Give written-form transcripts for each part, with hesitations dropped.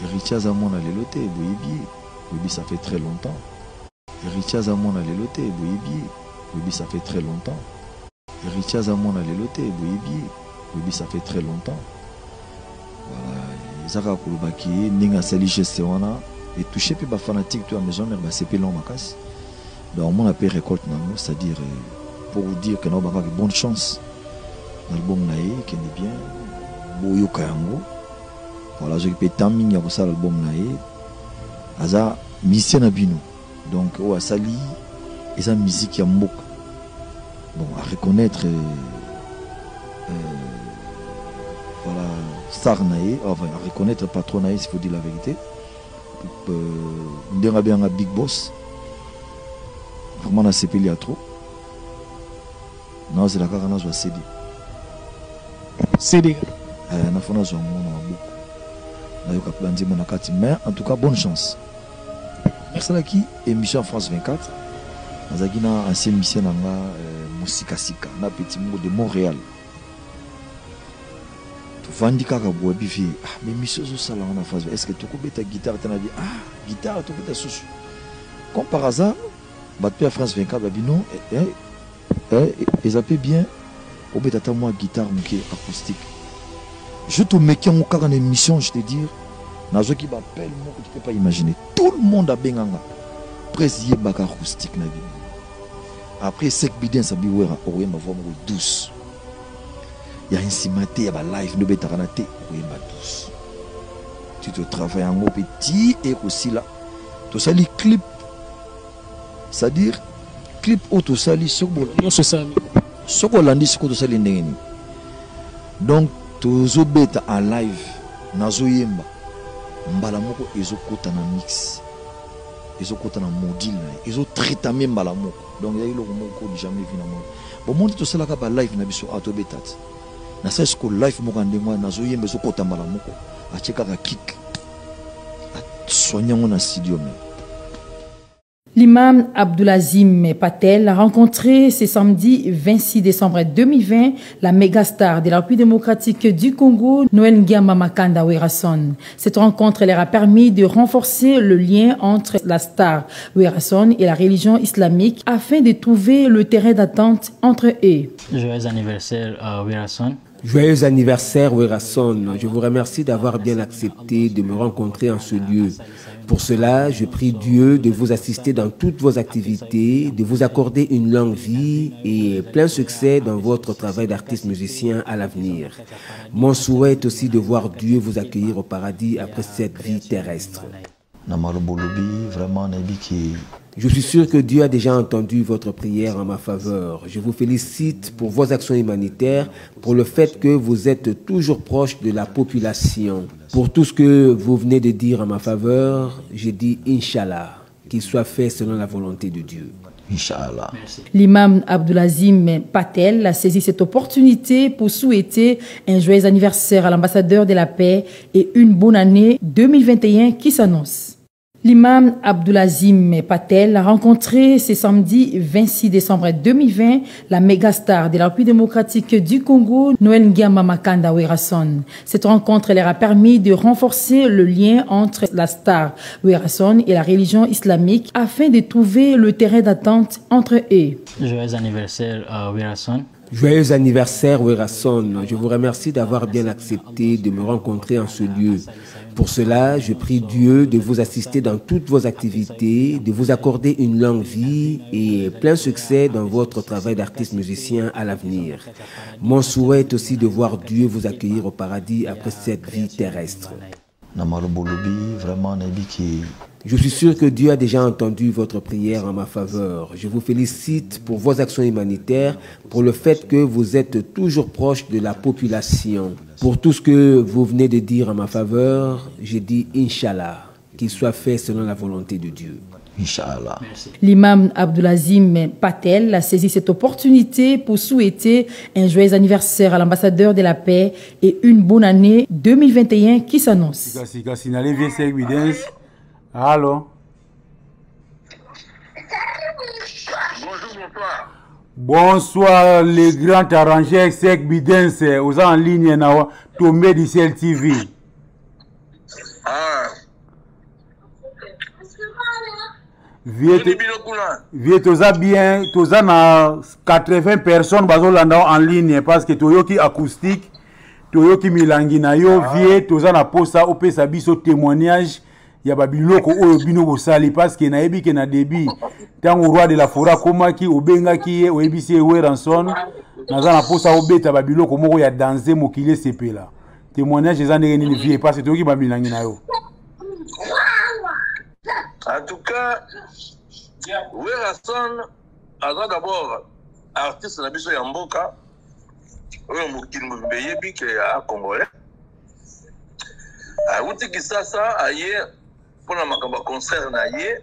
Héritier aza mwana lelo te boyebi ye boyebi ça fait très longtemps Héritier aza mwana lelo te boyebi ye boyebi ça fait très longtemps Héritier aza mwana lelo te boyebi ye boyebi ça fait très longtemps voilà eza kaka koloba ke ndenge asali geste wana etouche mpe bafanatique to ya maison mère basepeli yango makasi donc omona mpe récolte na yango c'est-à-dire euh, pour vous dire que nao bakaka bonne chance na album na ye ekende bien boyoka yango voilà azwaki mpe temps mingi ya kosala album na ye aza musicien na bino donc oyo asali eza musique ya mboka bon à reconnaître euh, euh, voilà star na ye enfin à reconnaître patron na ye s'il faut dire la vérité euh, ndenge abenganga big boss vraiment nasepeli ya trop Nazela kaka nazwa CD. CD. Eh, nafo nazwa yango na maboko. Nayoka pe banzembo na kati mais en tout cas bonne chance. Nasalaki émission ya France 24. Nazalaki na ancien musicien na nga euh, Musikasika na petit moko de Montréal. Tovandi kaka boye bivi ah mais émission ezosala ngo na France est-ce que tokobeta guitare te na bi ah guitare tobeta susu. Comme par hasard Bato pe ya France 24 ba bino eh, eh, eza pe bien obeta ata mwa guitare moke acoustique. Je tomeki yango kaka na émission, je te dire, nazwaki ba appel moko tu peux pas imaginer. Tout le monde abenga nga. Presse yebaka acoustique na bino. Après Sek Bidens abi Wera okoyemba voix moko douce. Ya nsima te ya ba live nde obetaka na te okoyemba douce. Tu te travaille yango pe ti ekosila. Tosali clip C'est à dire clip oyo tosali soki olandi sikoyo tosali ndenge nini donc tozobeta en live nazoyemba mbala moko ezokota na mix ezokota na modile na ye ezotraitame mbala moko donc eza eloko moko jamais vu na monde bomoni tosalaka ba live na biso awa tobeta te nasali sikoyo live moko ya ndenge wana nazoyemba ezokota mbala moko atie kaka kick asoigne yango na studio mais L'imam Abdulazim Patel a rencontré ce samedi 26 décembre 2020 la méga star de la République démocratique du Congo, Noël Ngiama Makanda Werrason. Cette rencontre leur a permis de renforcer le lien entre la star Werrason et la religion islamique afin de trouver le terrain d'attente entre eux. Joyeux anniversaire à Werrason. Joyeux anniversaire Werrason. Je vous remercie d'avoir bien accepté de me rencontrer en ce lieu. Pour cela, je prie Dieu de vous assister dans toutes vos activités, de vous accorder une longue vie et plein succès dans votre travail d'artiste musicien à l'avenir. Mon souhait est aussi de voir Dieu vous accueillir au paradis après cette vie terrestre. Na maloba olobi vraiment nayebi ke. Je suis sûr que Dieu a déjà entendu votre prière en ma faveur. Je vous félicite pour vos actions humanitaires, pour le fait que vous êtes toujours proche de la population. Pour tout ce que vous venez de dire en ma faveur, je dis Inch'Allah, qu'il soit fait selon la volonté de Dieu. Inch'Allah. L'imam Abdulazim Patel a saisi cette opportunité pour souhaiter un joyeux anniversaire à l'ambassadeur de la paix et une bonne année 2021 qui s'annonce. L'imam Abdulazim Patel a rencontré ce samedi 26 décembre 2020 la méga star de la République démocratique du Congo, Noël Ngiama Makanda Werrason. Cette rencontre leur a permis de renforcer le lien entre la star Werrason et la religion islamique afin de trouver le terrain d'attente entre eux. Joyeux anniversaire à Werrason. Joyeux anniversaire Werrason. Je vous remercie d'avoir bien accepté de me rencontrer en ce lieu. Pour cela, je prie Dieu de vous assister dans toutes vos activités, de vous accorder une longue vie et plein succès dans votre travail d'artiste musicien à l'avenir. Mon souhait est aussi de voir Dieu vous accueillir au paradis après cette vie terrestre. Na maloba olobi vraiment nayebi ke. Je suis sûr que Dieu a déjà entendu votre prière en ma faveur. Je vous félicite pour vos actions humanitaires, pour le fait que vous êtes toujours proche de la population. Pour tout ce que vous venez de dire en ma faveur, je dis Inch'Allah, qu'il soit fait selon la volonté de Dieu. Inch'Allah. L'imam Abdulazim Patel a saisi cette opportunité pour souhaiter un joyeux anniversaire à l'ambassadeur de la paix et une bonne année 2021 qui s'annonce. Allô Bonjour, bonsoir. Bonsoir, les grands arrangeurs Sek Bidens, aux en ligne na Tombé du Ciel TV. Ah. Vie toza bien, toza na 80 personnes bazolanda en ligne parce que toyoki acoustique, toyoki milangi na yo. Ah. Vie, toza na posa opesa biso témoignage ya babiloko oyo bino bosali, parce que nayebi ke na début, ntango roi de la forêt akomaki, obengaki ye, oyebisi ye: Werrason, naza na posa obeta babiloko moko ya danse, mokili esepela. Témoignage eza ndenge nini, vie? Parce que toyoki bamilangi na yo. En tout cas, Werrason aza d'abord artiste na biso ya mboka oyo mokili mobimba eyebi ke ya congolais. Awuti Kisasa, aye mpona makambo ya concert na ye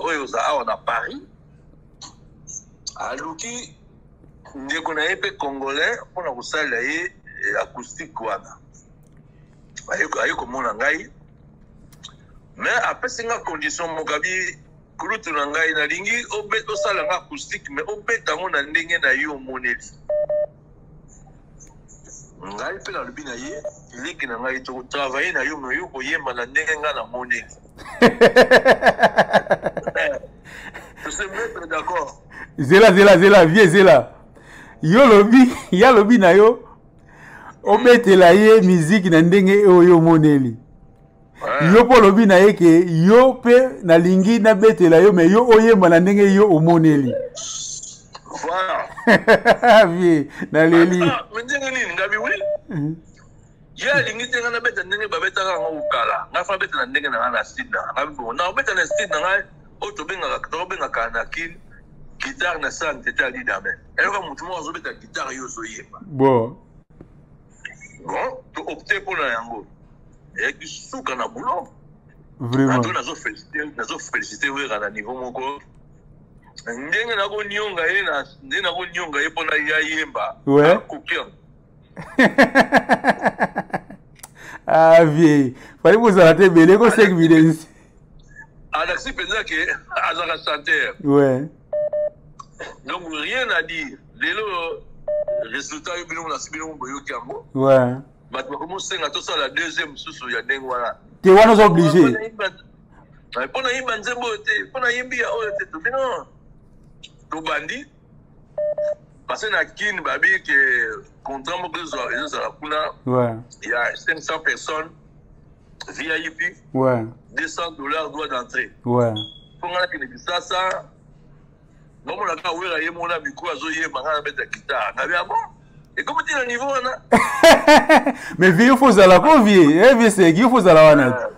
oyo oza awa na Paris. Aluki ndeko na ye mpe congolais mpona kosalela ye acoustique wana. Aye komona ngai, mais apesi nga condition moko, abi: kulutu na ngai, nalingi osala nga acoustique, mais obeta yango na ndenge na yo omoneli. Ngai mpe nalobi na ye: leki na ngai, tokotravaille na yo, mais yo koyemba na ndenge ngai namoneli. Se mettre d'accord. Zela, zela, zela, vie, zela. Yo lobi, ya lobi na yo obetela ye miziki na ndenge oyo omoneli yo, mpo olobi na ye ke yo mpe nalingi nabetela yo, mais yo oyemba na ndenge yo omoneli. Voilà. Vie, naleli. Ah, mais ndenge nini? Ngabi wi, ye alingi te ngai nabeta ndenge babetaka yango kala. Ngai fa beta na ndenge na ngai, na style na ngai. Bon, na obeta na style na ngai oyo tobengaka, tobengaka na kine guitare na sa nzete ya lidame. Eyoka motu moko azobeta guitare, yo ozoyemba. Bon, toopte mpona yango, eyaki suka na boulot. Vraiment. Nazofélicité Wera na niveau moko, ndenge nakonionga ye, ndenge nakonionga ye mpona ye ayemba. Akoki yango. Ah vie, fali bozala te ebele ko sek vidence. Alakisi mpenza ke azalaka chanteur. Donc rien à dire. Lelo résultat oyo bino nasi bino boyoki yango. Bato bakomosenga tosala deuxième mosusu ya ndenge wana. Te, wana oza obligé. Mpo nayimba nzembo oyo te, mpo nayimbi ya oyo te, tobino tobandi, parce que na Kine babi ke contrat moko ezozala kuna ya 500 personnes VIP, 200 $ droit d'entrée. Mpo nga nakende Kisasa, bamonaka Wera ye moko na micro azoyemba, nga nabeta guitare. Ngabi: ah bon, ekomi ti na niveau wana? Mais vie, yo fo ozala ko vie, vie seki, yo fo ozala wana.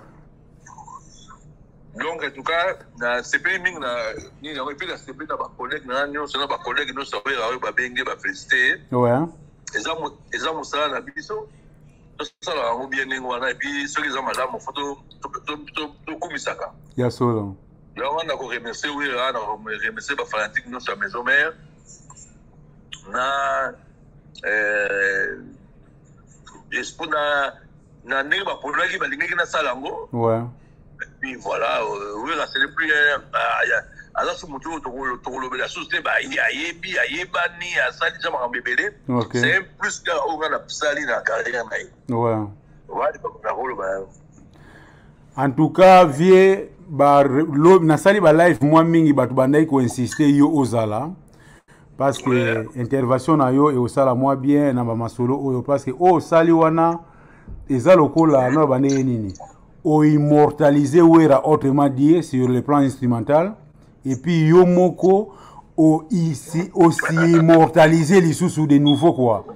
Donc en tout cas, nasepeli mingi na nini yango, et puis nasepeli na bacollègue na nga nyonso, na bacollègue nyonso ya oyo babenge, bafélicité ye. Eza mosala na biso, tosala yango bien ndenge wana. Et puis soki eza malamu, fo tokumisaka. Ya solo. Yango wana nakoremercie Wera, nakoremercie bafanatique nyonso ya Maison Mère na esprit na ndenge baponaki, balingaki nasala yango. Puis voilà, Wera, ce n'est plus aza su motu oyo tokolobela susu te. Ayebi, ayebani, asali ja makambo ebele. C'est un plus kaka oyo nga nasali na carrière na ye. Wadi nakoloba yango. En tout cas, vie, nasali balive mwa mingi, bato bandaki koinsiste yo ozala, parce que intervention na yo ekosala mwa bien na bamasolo oyo, parce que oyo osali wana eza lokola na bandenge nini oimmortaliser Wera, autrement dit sur le plan instrumental, et puis yo moko aussi immortaliser lisusu de nouveau quoi,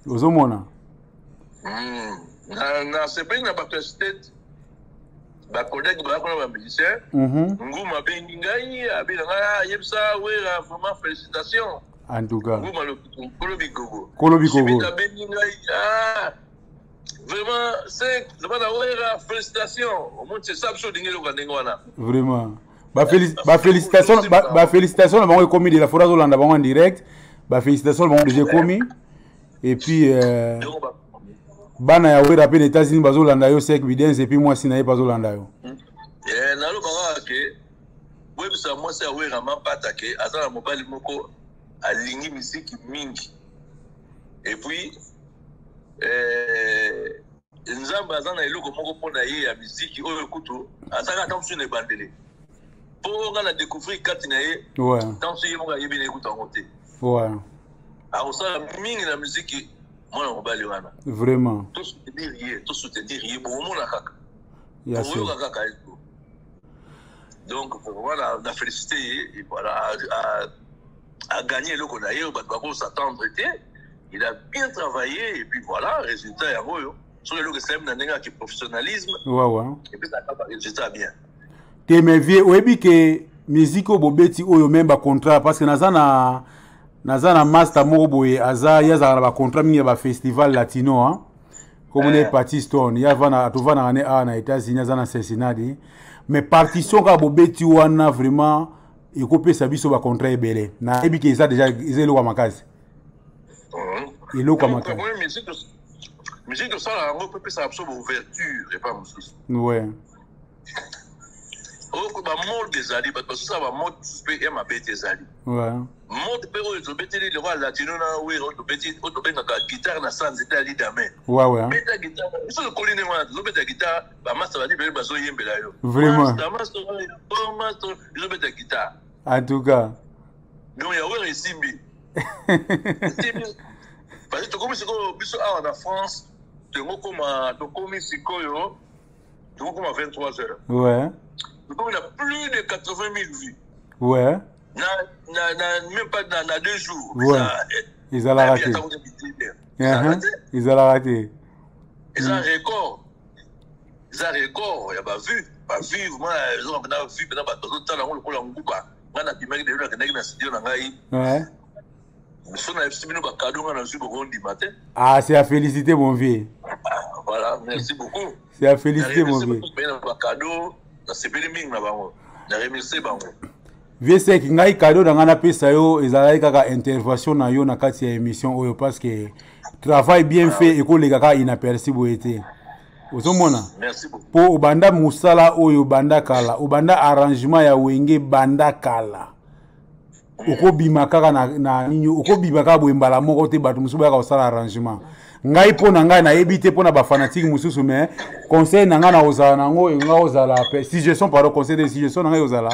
ozomona. Nasepeli na bato ya state, bacollègue baza kuna, bamusicien. Nguma abengi ngai, abi na ngai: ayebisa Wera vraiment félicitation. En tout cas. Nguma Kolo Bigogo. Kolo Bigogo. Abengi ngai: ah vraiment, c'est bana Wera, félicitation. Omoni, c'est ça, biso olingi eloka ndenge wana. Vraiment, bafélicitation na bango ekomi de la forêt, azolanda bango en direct. Bafélicitation na bango déjà ekomi. Et puis bana ya Wera mpe na États-Unis bazolanda yo, Sek Bidens, et puis mwasi na ye mpe azolanda yo. Nalobaka ke boyebisa mwasi ya Wera Mapata ke aza na mobali moko alingi misiki mingi, et puis Nzambe aza na eloko moko mpo na ye ya miziki oyo kutu azalaka ata mosusu na ebandeli mpo nga na découvrir kati na ye ntango mosusu ye moko ayebi na ye kutu yango te. Akosala mingi na miziki mwana mobali wana. Vraiment. Tosoutenir ye, tosoutenir ye, bokomona kaka, bokoyoka kaka. Donc vraiment na félicité ye et voilà, a gagné eloko na ye oyo bato bakos'attendre te. Il a bien travaillé et puis voilà, résultat yango oyo. Soki eloko esalemi na ndenge ya kiprofessionnalisme, epesaka barésultat bien. Te, mais vieux, oyebi ke musique oyo bobeti oyo, même bacontrat, parce que naza na master moko boye, aza ye, azalaka na bacontrat mingi ya bafestival latino, hein? Komona ye Pati Stone, ye avanda, tovandaka ne awa na États-Unis, aza na Cincinnati. Mais partition kaka bobeti wana, vraiment ekopesa biso bacontrat ebele. Nayebi ke eza déjà, eza eloko ya makasi, eloko ya makasi. Musique tosala yango mpe epesaka biso baouverture epa mosusu. Oyo bamode ezali, bato basosala bamode mosusu mpe ya mabe te ezali. Mode mpe oyo tobeteli lokwa latino na wera, oyo tobeti, oyo tobengaka guitare na sa nzete ya lidame. Beta guitare, biso tokoli ndenge wana, tozobeta guitare, bamasta badi pele bazoyembela yo. Vraiment. Master, oh, master, ezobeta guitare. En tout cas. Donc ya wera esimbi, esimbi, parce que tokomi sikoyo, biso awa na France tokokoma, tokomi sikoyo, tokokoma 23 heures. Tokomi na plus de 80 000 vues na même pas na 2 jours. Ezalaka te. Ezalaka te. Eza record, eza record ya bavue, bavue vraiment ezonga mpena vue mpena, bato bazotala yango lokola nguba. Ngai nabimaki lelo, nakendaki na studio na ngai. So nayebisi bino bacadeau ngai nazwi, bokondima te. Ah, c'est à féliciter, mon vieux. Voilà, merci beaucoup. C'est à féliciter, mon vieux. Na bacadeau, nasepeli mingi na bango, na remercie bango. Vieux Sek, ngai cadeau na ngai napesa yo ezalaki kaka intervention na yo na kati ya émission oyo, parce que travail bien fait ekoleka kaka inaperçu boye te, ozomona. Merci beaucoup. Mpo obanda mosala oyo obanda kala, obanda arrangement ya Wenge banda kala. Okobima kaka na nini, okobima kaka boye mbala moko te. Bato mosusu bayaka kosala arrangement. Ngai, mpo na ngai, nayebi te mpo na bafanatike mosusu, mais conseil na ngai na kozala nango, nga kozala suggestion, pardon, conseil de suggestion na ngai kozala,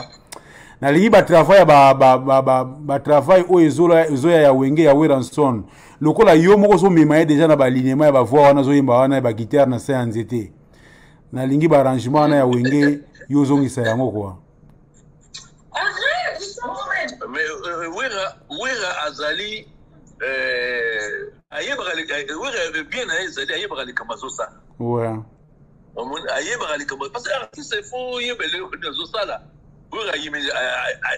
nalingi batravail ya batravail oyo ezoya ya Wenge ya Werrason, lokola yo moko ozomema ye déjà na balinema ya bavoix wana, ozoyemba wana ya baguitare na se ya nzete. Nalingi baarrangement wana ya Wenge, yo ozongisa yango kwa. Mais Wera azali ayebaka, Wera bien na ye ezali ayebaka likambo azosala. Omoni, ayebaka likambo, parce que artiste, il faut oyeba eloko nini azosala. Wera,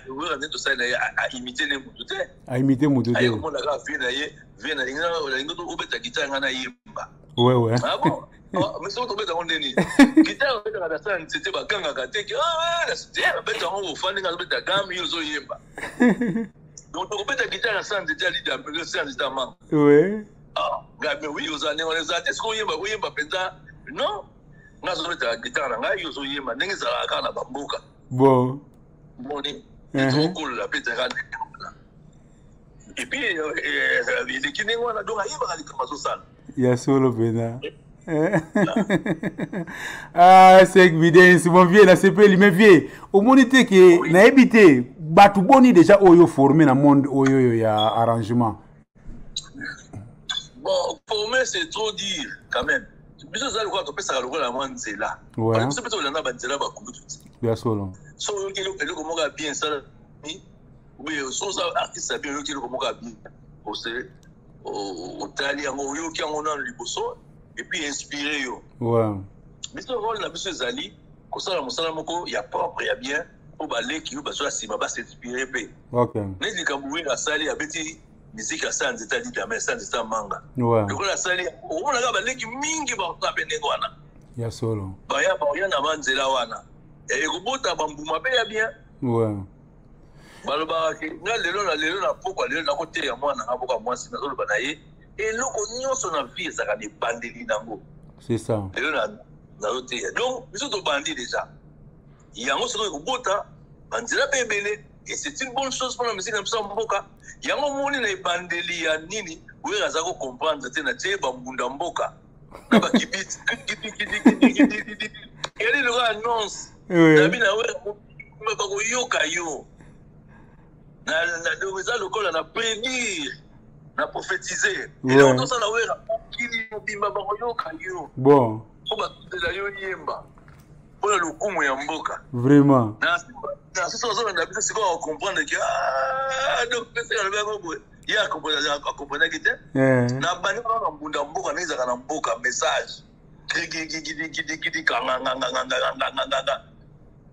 Wera nde tosali na ye, aimite ne mutu te. Aimite motu te. Aye komona kaka vie na ye, vie na nalingi obeta guitare, ngai nayemba. Ouais. Ah bon. Ah, mais soki tobeta yango ndeni, guitare obetaka na sala nzete, bagangaka te ke babeta yango, ofandi, ngai azobeta gamme, yo ozoyemba. Donc tokobeta guitare na sala nzete ya lida, sala nzete ya manga. Ah, ngai, mais oui, ozala ndenge wana, ezala te. Soki oyemba, oyemba mpenza non, ngai azobetaka guitare na ngai, yo ozoyemba, ndenge ezalaka kaka na bamboka. Moni, tokolola mpe ezalaka ndenge wana, et puis eleki ndenge wana. Donc ayebaka likambo azosala. Ya solo mpenza. Ah, Sek Bidens, mon vieux, nasepeli. Mais vieux, omoni te ke nayebi te bato boni déjà oyo formé na monde oyo oyo ya arrangement? Bon, former, c'est trop dire quand même. Biso eza lokola topesaka lokola mwa nzela. Biso mpe tolanda banzela bakulutu ti. Ya solo. So oyoki eloko moko ya bien esalami, obe so oza artiste ya bien, oyoki eloko moko ya bien, ose otali yango, oyoki yango nano liboso et puis inspiré yo. Biso rôle na biso ezali kosala mosala moko ya propre, ya bien, mpo baleki oyo bazwa nsima basinspire mpe. Neti likambo Wera asali, abeti miziki asala nzete ya lidame, asala nzete ya manga. Lokola asali, omonaka baleki mingi bakosala mpe ndenge wana. Ya solo. Baya baya na banzela wana, ekobota bambuma mpe ya bien. Balobaka ke nga lelo na lelo na pokwa lelo nakoteya mwana nga mboka mwasi, nazoloba na ye, eloko nyonso na vie ezalaka na ebandeli nango. C'est ça. Lelo nazoteya, donc biso tobandi déjà yango, soki ekobota banzela mpe ebele, et c'est une bonne chose mpona misiki na biso ya mboka. Yango omoni na ebandeli ya nini, Wera aza kocomprendre te na tie bambunda mboka. Na bakibiti eyali lokola annonce nabi na Wera bakoyoka yo. Eza lokola na prédire, na prophétiser. Eloko tosala, Wera, mokili mobimba bakoyoka yo. Bon. Mpo batutela yo yemba mpona lokumu ya mboka. Vraiment. Na soso azolanda biso sikoyo, acomprendre ke donc peseka yango boye, ye akomprenaki te. Na bandi kaka mbunda mboka ndenge ezalaka na mboka, message gigigigigigigi kanganganganganganganganga.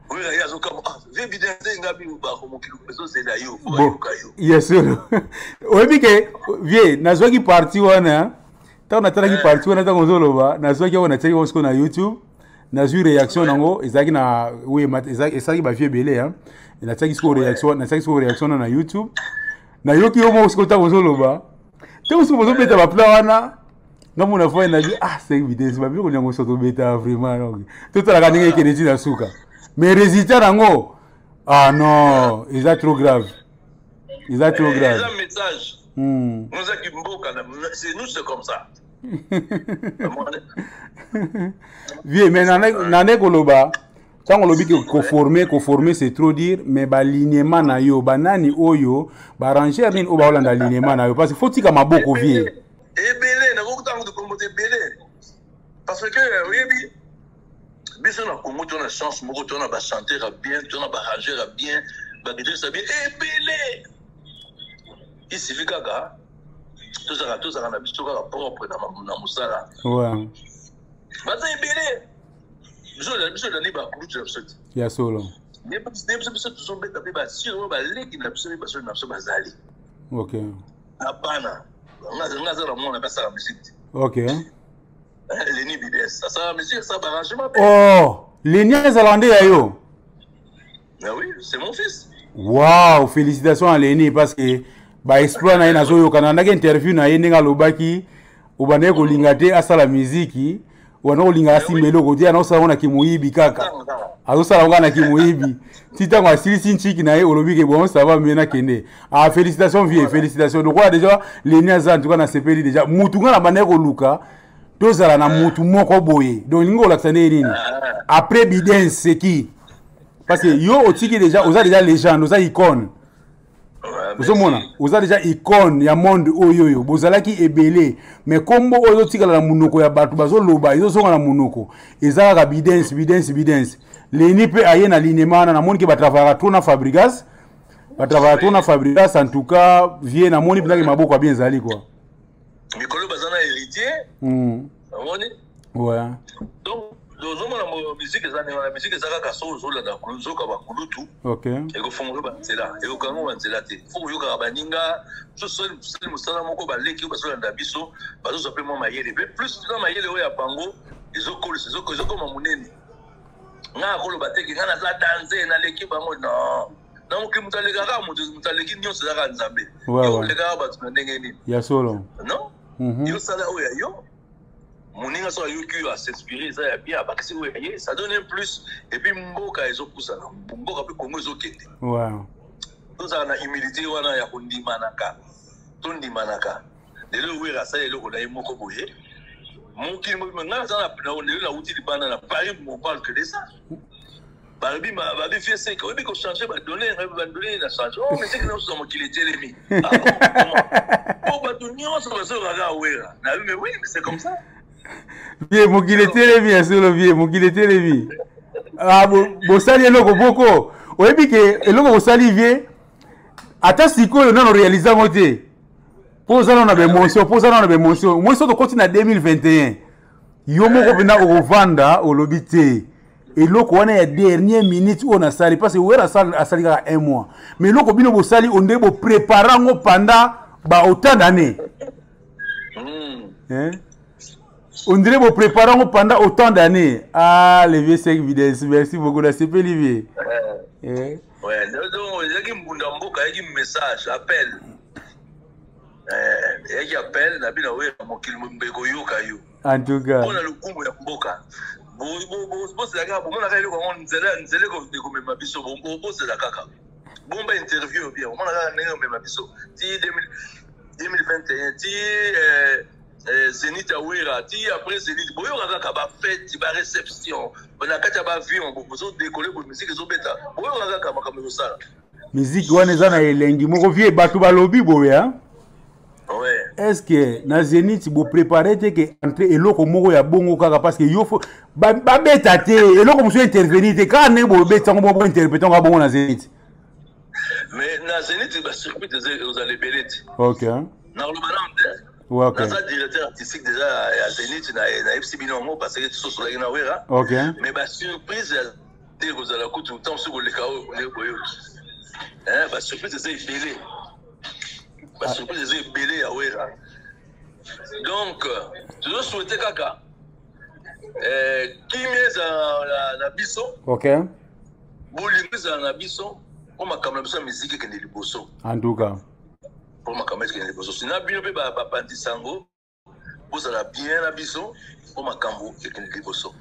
Oyo ye azokama vie bidin nga bako mokili ezozela yo po bayoka yo. Ya solo, oyebi ke vie nazwaki parti wana, ntango natalaki parti wana, ntango ozoloba, nazwaki yango, natiaki yango sikoyo na YouTube, nazwi réaction nango, ezalaki na oui, esalaki bavie ebele. Natiaki sikoyo réaction, natiaki sikoyo réaction na YouTube, nayoki yo moko sikoyo ntango ozoloba, ntango sikoyo bozobeta baplan wana, nga mona foi nabi ah, c'est vitesse babiloko nyango so tobeta vraiment. Donc totalaka ndenge ekende ti na suka, mais résultat nango, ah non, eza trop grave, eza trop grave. Eza message. Nozaki mboka, c'est nous, c'est comme ça. Vie, mais nane koloba, ntango olobi ke koforme, koforme, c'est trop dire, mais balignement na yo, banani oyo baarranger nini oyo baolanda alignement na yo? Parce que faut tika maboko, vie. Ebele, nakokutanga kutu kombo te, ebele, parce que oyebi biso na Congo to na chance moko, to na bachanteur ya bien, to na baarrangeur ya bien, baguitariste ya bien ebele. Il suffit kaka tozalaka na biso kaka propre na mosala. Baza ebele, biso ezali bakulutu na biso te. Ya solo. Biso biso tozobeta mpe basio oyo baleki na biso mpe basio na biso bazali. Na bana nga aza na mwana mpe asala musique te. Leni Bides asala musique, asala baarrangement mpe. Oh, Leni ezalaka nde ya yo? Ah oui, c'est mon fils. Wow, félicitations à Leni, parce que baexploit na ye nazoyoka, nalandaki interview na ye ndenge alobaki obandaki kolinga te asala miziki, obanda kolinga asimba eloko te, anaosala ngo na kimoyibi kaka, azosala ngo kaka na kimoyibi ti ntango asilisi ntiki na ye, olobi ke bon, ça va, me nakende. Ah, félicitations vie, félicitations. Lokola déjà Leni aza, en tout cas nasepeli déjà. Mutu nga na bandaki koluka tozala na mutu moko boye, donc lingi kolakisa ndenge nini après Biden, c'est qui? Parce que yo otiki déjà, oza déjà légende, oza icône, ozomona, oza déjà icône ya monde oyo. Oyo bozalaki ebele, mais kombo oyo ezotikala na monoko ya bato, bazoloba, ezozonga na monoko, eza kaka Bidens, Bidens, Bidens. Leni mpe aye na linema wana, namoni ke batravayaka trop na Fabrigas, batravayaka trop na Fabrigas. En tout cas vie, namoni mpenzaki maboko ya bien ezali quoi. Mikolo baza na héritier. Omoni. Donc ozomona musique eza ndenge wana, musique eza kaka so ozolanda ozoka bakulutu, ekofongola banzela, ekokanga banzela te. Fo koyokaka baninga, sosali mosala moko, baleki oyo bazolanda biso bazozwa mpe mwa mayele, mpe plus na mayele oyo ya bango ezokolisa, ezokoma monene. Nga akoloba teke nga naza danze, naleki bango, non. Na mokili moto alekaka moto, moto aleki nyonso ezaka Nzambe. Yo olekaka bato na ndenge nini? Ya solo. Non, yo sala oyo ya yo, moninga so ayoki oyo, as'inspire, eza ya bien, abakisi oyo ya ye, ça donne un plus, et puis mboka ezopusana, mboka mpe Kongo ezokende. Tozala na humilité wana ya kondimanaka, tondimanaka. Lelo Wera asali eloko na ye moko boye, mokili mobimba. Ngai naza lelo nauti libanda na Paris, on parle que de ça. Balobi babi vie seke oyebi kochange badonne, badonne na change. Oh, mais seke nyonso na mokili etelemi po bato nyonso bazokaka Wera nabi. Mais oui, c'est comme ça. Vie, mokili etelemi ya solo, vie, mokili etelemi. Ah, bosali eloko moko, oyebi ke eloko bosali, vie, ata sikoyo nano réalise yango te, mpo oza nano na baémotion, mpo oza nano na baémotion. Moi so tokoti na 2021, yo moko mpenza okovanda, olobi te eloko wana ya dernière minute oyo nasali, parce que Wera asali kaka un mois, mais eloko bino bosali, onde boprépare yango pendant ba autant d'années. Hein? On dirait boprépare yango pendant autant d'années. Ah, le vieux 5 vides, merci beaucoup, nasepeli, vieux. Eh. Ouais, donc ezalaki mbunda mboka, eyaki message, appel, eyaki appel na bino oyo mokili mobimba ekoyoka yo. En tout cas. Mpona lokumu ya mboka, bosela kaka, bomonaka eloko yango, nzela nzela ekomema biso. Bosela kaka, bomba interview bien, omona kaka ndenge omema biso ti 2021 ti. eh, Zenith ya Wera ti après Zenith boyoka kaka ba fête ba réception na kati ya ba avion bozo décoller bo musique ezobeta, boyoka kaka makambo ezosala. Musique wana eza na elengi moko, vie bato balobi boye, hein? Ouais. Est ce que na Zenith boprépare te ke entre eloko moko ya bongo kaka, parce que yo fo babeta te eloko mosusu intervenir te, kaka ndenge bobeti yango moko bointerprete yango bongo na Zenith? Mais na Zenith bacircuit ezala ebele te. Ok. Nakoloba nano te. Ouais, ok. Naza directeur artistique déjà ya Zenith, nayebisi bino yango parce que tosolaki na Wera. Ok. Mais basurprise ya te kozala kutu ntango mosusu koleka oyo ndenge boyoki. Basurprise eza ebele, basurprise eza ebele ya Wera. Donc tozosouhaite kaka kimia ezala na biso. Ok. Bolingo ezala na biso mpo makambo na biso ya miziki ekende liboso. En tout cas. Mpo makambo ekende liboso, sina bino mpe bapandisa yango, bozala bien na biso mpo makambo ekende liboso.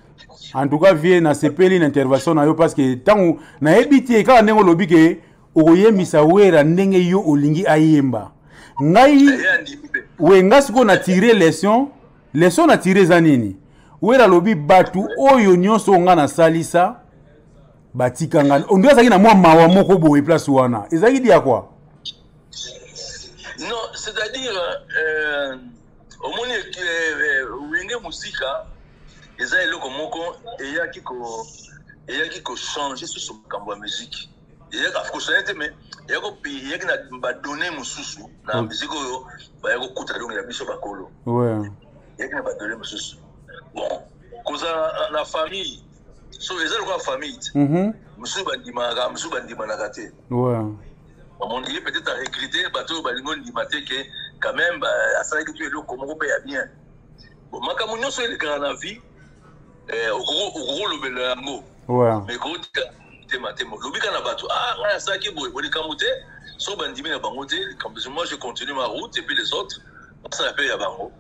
En tout cas, vie, nasepeli na intervention na yo, parce que ntango nayebi te kaka ndenge olobi ke okoyembisa Wera ndenge yo olingi ayemba, ngai we nga sikoyo na tire leçon. Leçon na tire eza nini? Wera alobi bato oyo nyonso oyo nga nasalisa batika nga. Ondire azalaki na mwa mawa moko boye, place wana ezalaki dia kwa. Non, c'est-à-dire omoni, Wenge Musika eza eloko moko eyaki kochange susu makambo ya musique. Eyaki kochange te, mais eyaki na badonnées mosusu na musique oyo baya kokuta, donc ya biso bakolo. Eyaki na badonnées mosusu. Bon, kozala na famille so eza lokola famille te. Mosusu bandimaka, mosusu bandimanaka te. Omoni, ye peut-être aregretter bato oyo balingi ondima te ke quand même asalaki mpe eloko moko mpe ya bien. Bon, makambo nyonso elekaka na vie, okoki olobela yango, mais kotika tema te. Lobi kaka na bato: ah, ngai asalaki boye bo, likambo te. So bandimi na bango te, likambo. Moi, je continue ma route et puis les autres basala mpe ya bango.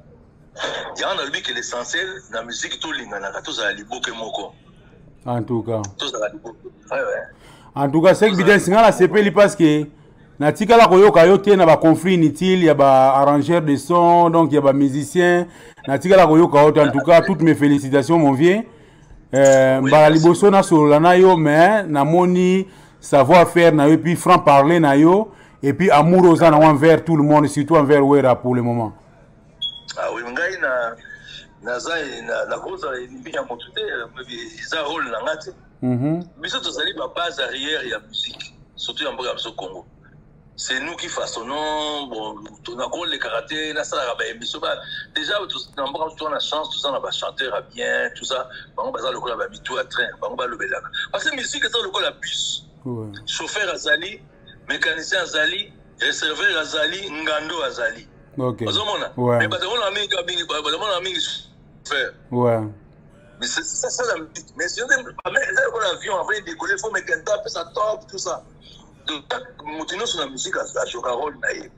Yango nalobi ke l'essentiel na musique, tolinganaka, tozala liboke moko. En tout cas. Tozala liboke, ouais. En tout cas, Sek Bidens, nga nasepeli parce que natikala koyoka yo te na baconflit inutile ya baarrangeur de son, donc ya bamusicien, natikala koyoka yo te. En tout cas, toutes mes félicitations, mon vieux. Mbala liboso nasolola na yo, mais namoni savoir faire na yo, puis franc parler na yo, et puis amour oza nango envers tout le monde, surtout envers Wera pour le moment. Ah oui, ngai na naza nakozala ennemi ya motu te, eza rôle na nga te. Biso tozali babase arrière ya musique, surtout ya mboka ya biso Congo. C'est nous qui façonnons. Bon, nakolekaka te, nasalaka baémission. Déjà na mboka biso toza na chance, toza na bachanteur ya bien, tout ça. Bango baza lokola bamitu ya train, bango balobelaka, parce que musique eza lokola bus. Chauffeur azali, mécanicien azali, receveur azali, ngando azali. Ozomona, mais bato bamona mingi mingi, bazomona mingi chauffeur. Mais c'est ça, ça la musique. Mais c'est eza lokola avion, avant décoller, faut mécanicien apesa top, tout ça. Donc moto nyonso na musique ajoka rôle na ye.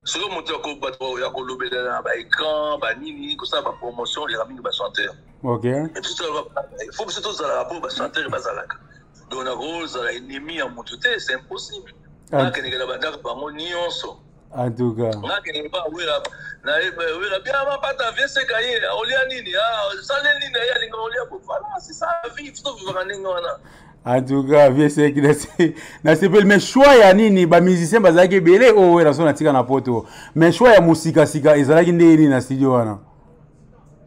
Soki moto bato ya kolobela na baécran, banini, kosala bapromotion, eleka mingi bachanteur. Faut biso tozalaka mpo bachanteur bazalaka. Donc nakozala ennemi ya moto te, c'est impossible. Nakendeke na bandako bango nyonso. En tout cas. Nakendeke pa Wera, Wera bien mapata, vie seka ye olia nini, sale nini, ye alinga olia. Voilà, c'est ça la vie, faut tovivaka ndenge wana. En tout cas, vieux Sek, nasepeli. Mais choix ya nini? Bamusicien bazalaki ebele oyo Wera so natika na poto, mais choix ya Mosikasika ezalaki ndenge nini na studio wana?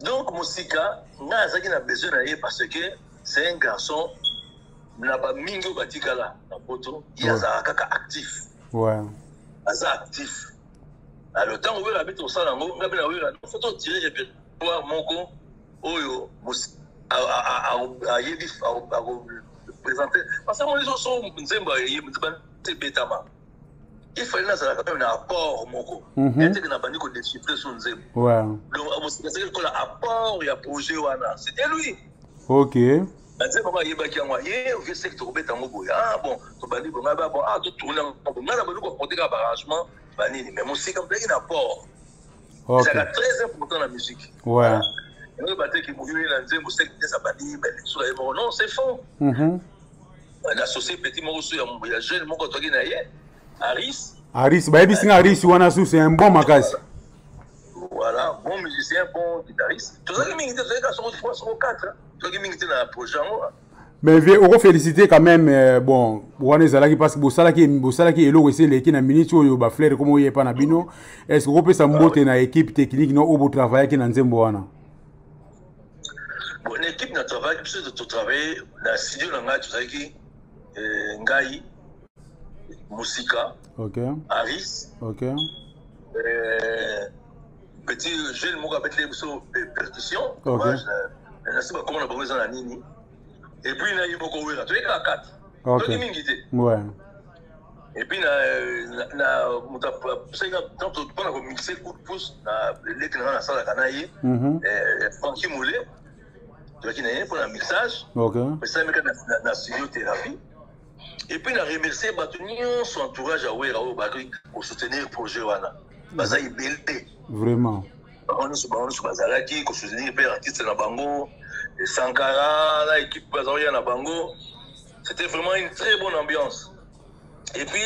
Donc Mosika, ngai azalaki na besoin na ye parce que c'est un garçon na bamingi oyo batikala na poto, ye azalaka kaka actif. Aza actif. Alors ntango Wera abi tosala yango, ngai mpe na Wera, faut totire répertoire moko oyo ayebi akoprésente, parce que moni so nzembo ebetama, il fallait nazalaka même na apport moko eteke na bandi kodéchiffre so nzembo. Donc Mosika azalaki lokola apport ya projet wana, c'était lui. Banzembo yango ayebaki yango, aye vieux Sek, tokobeta yango boye. Ah bon, tobandi bonga ba bon, ah, totourne yango. Ngai na bandi koporte kaka baarrangement banini, mais Mosika mozalaki na apport. Ezalaka très important na musique. Yango bateki moyoye na nzembo Sek eza bandi balisuka ye moko, non, c'est faux. Associé petit moko so ya jeune moko atwaki na ye, Aris. Aris, bayebisi nga Aris wana su c'est un bon makasi. Voilà. Bon musicien, bon guitariste. Tozalaki mingi te, tozalaki soko 3, soko 4, tozalaki mingi te na projet yango. Mais vieux, oko féliciter quand même, bon, wana ezalaki parce que bosalaki bosalaki eloko esi eleki na minute oyo ba fleur comme oye pa na bino. Est-ce que okopesa mbote na équipe technique no oyo botravaillaki na nzembo wana? Bon, na équipe na travaillaki, biso totravaille na studio na ngai, tozalaki ngai, Musika, Aris, petit jeune moko abeteli biso percussion, nasi bakoma na bango eza na nini, et puis na ye moko Wera, toyei kaka 4, toyaki mingi te. Et puis na moto asenga mpona komixe coup de pouce na leki na nga nasalaka na ye, Franki Mole, toyaki na ye mpona mixage, esalamika na studio thérapie. Et puis na remercier bato nyonso, entourage ya Wera oyo baki kosoutenir projet wana, baza ebele. Vraiment. Bango nyonso bazalaki kosoutenir mpe artiste na bango Sankara na équipe baza koya na bango. C'était vraiment une très bonne ambiance. Et puis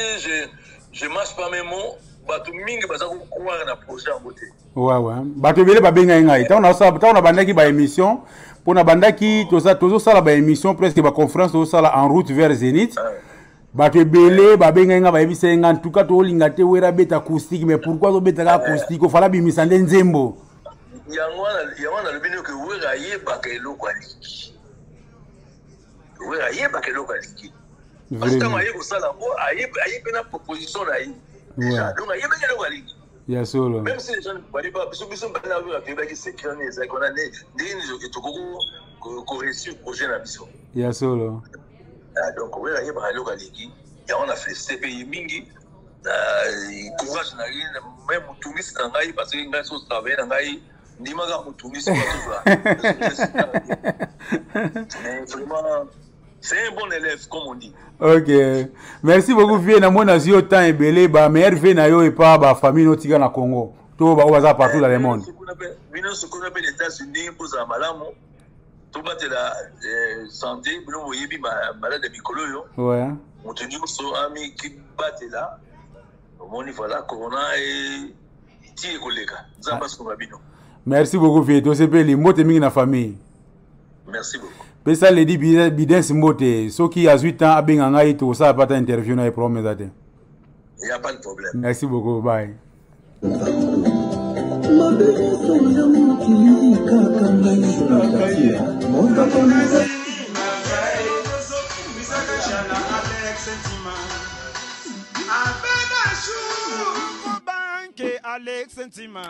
je mâche pas mes mots, bato mingi baza kocroire na projet yango te. Ouais, bato ebele babengai ngai ntango ntango nabandaki baémission, mpo nabandaki tozosala baémission, presque baconférence tozosala en route vers Zénith. Bato ebele babengai ngai, bayebisai ngai: en tout cas tolinga te Wera beta acoustique, mais pourquoi tobetaka acoustique? Ofala bimisa nde nzembo. Yango wana nalobi noke Wera ayebaka eloko alingi. Wera ayebaka eloko alingi parce que ntango aye kosala yango, aye mpe na proposition na ye déjà, donc ayebaki eloko alingi. Ya solo. Même si les gens ne voyaient pas, biso bana oyo toyebaki secret nini ezalaki wana, ndenge nini tokoki koréussir projet na biso. Ya solo. Donc Wera ayebaka eloko alingi. Yango na félicité mpe ye mingi na courage na ye, même motungisi na ngai, parce que ngai so travaille na ngai, ndimaka motungisi batozwa, mais vraiment c'est un bon élève, comme on dit. Ok, merci beaucoup, vieux. Namoni nazwi yo temps ebele. Bameilleurs vœux na yo epa bafamille notika na Congo to baoyo baza partout dans le monde. Bino sokona mpe na États-Unis, mpozala malamu, tobatela santé. Bino boyebi malade ya mikolo oyo. Moto nyonso amikibatela. Omoni, voilà, corona ti ekoleka. Nzambe asunga bino. Merci beaucoup, vieux. Tosepeli. Mbote mingi na famille. Merci beaucoup. Pesa Ledi Bidens mbote. Soki azwi temps, abenga ngai, tokosala pata interview na ye, problème eza te. Y a pas de problème. Merci beaucoup, bye. Mabe nyonso ya mokili, kaka ngai moto. Alex Ntima.